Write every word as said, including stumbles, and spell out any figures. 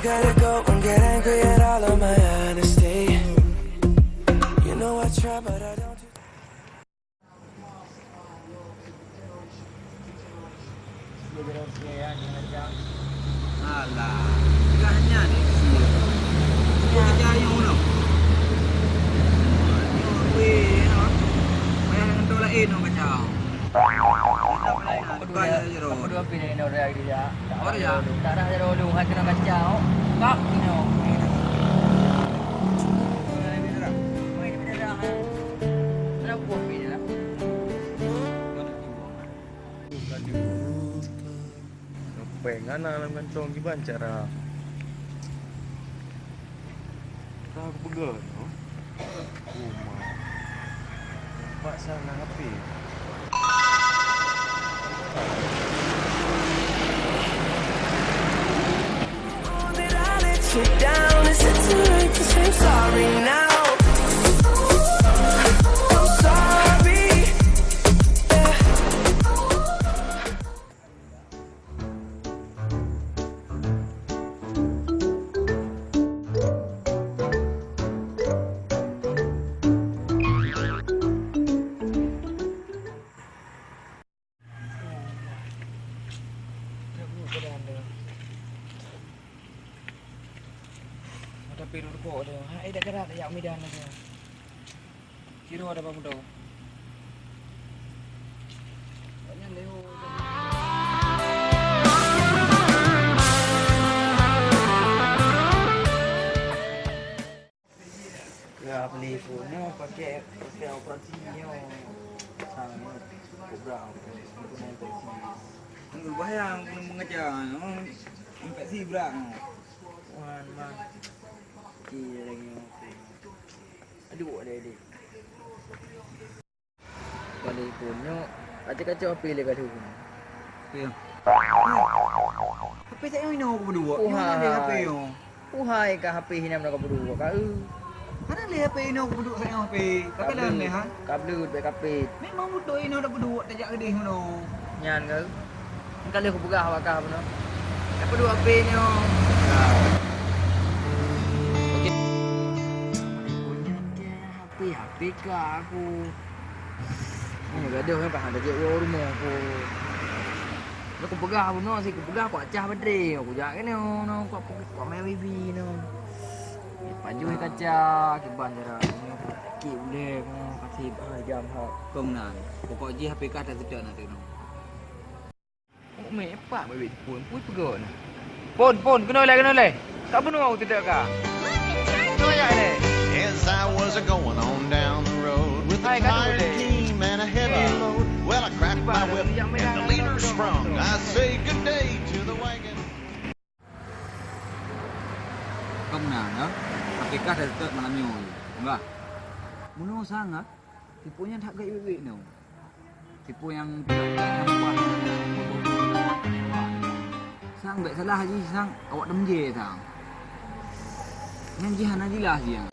Gotta go and get angry at all of my honesty. You know I try, but I don't do. Alah, gah nyan ni. Gah nyan. Nyoe weh, no. Payah ngon laén no kacau. Kedua, kedua pih dari nol dari dia. Tak ada jaroe. Tak ada jaroe lu, hati nak kacau. Tak, no. Ada buah pih dah. Sampai ngana lam kantong kiban cara. Ka kupeugah nyoe. Rumah. Nampak sana api. That I let you down. Is it too late to say I'm sorry now? I'm sorry. Yeah. Tapi duduk kok dia. Hai, dah kerat yak midan lagi. Kira ada apa muda. Ya, beli phone nyoe pakai, pakai operasi nyoe. Sang nyoe, Cobra, itu main operasi. Nggak bayang, mengejar, infeksi berat. Wan, man. Cik lagi. Aduh, ada, ada. Balik phone nyoe, kacau-kacau H P lé gadoh. Ya. H P tak inoe aku berdua. Nyoe mana H P nyoe? Uhai ka H P hina mana aku berdua ka, eh. Mana lé H P inoe aku berdua sayang H P. Kakak dah lé ha? Kabel, baik kapit. Memang betul inoe tak berdua tak jak gedeh ngono. Nyan ka. Engka lé aku peugah bak kah bunoe. Apa dua P nyoe? Nah. Okey. H P, H P ka aku. Ni gadoh kan, pahan dah jeuet woe rumoh aku. Aku peugah bunoe sih, aku peugah aku acah baterai. Aku jak keunoe, noe, aku, aku, aku main wifi noe. Eh, pajoh kaca, kiban cara. Aku sakit ulèe, aku kasih, ah, jam ha. Kong nan, pokok jih H P ka dah seutôt na teunoe. Meupat bak biet phon, pui peugah na. Phon, phon, keunoe lé, keunoe lé. Ka bunoe teudeuk ka. Keunoe jak lé. As I was a going on down the road with a tired team and a heavy load, well, I cracked my whip and the leader sprung. I say good day to the wagon. Kong nan, ya? Hakikat dah seutôt malam nyoe. Bah. Bunoe sang, ah. Tipu nyan that gét wék-wék nyoe. Tipu nyang, nyang buah. Sang bèk salah jih sang awak teumjé sang. Nyan jih hana jeulaih jih.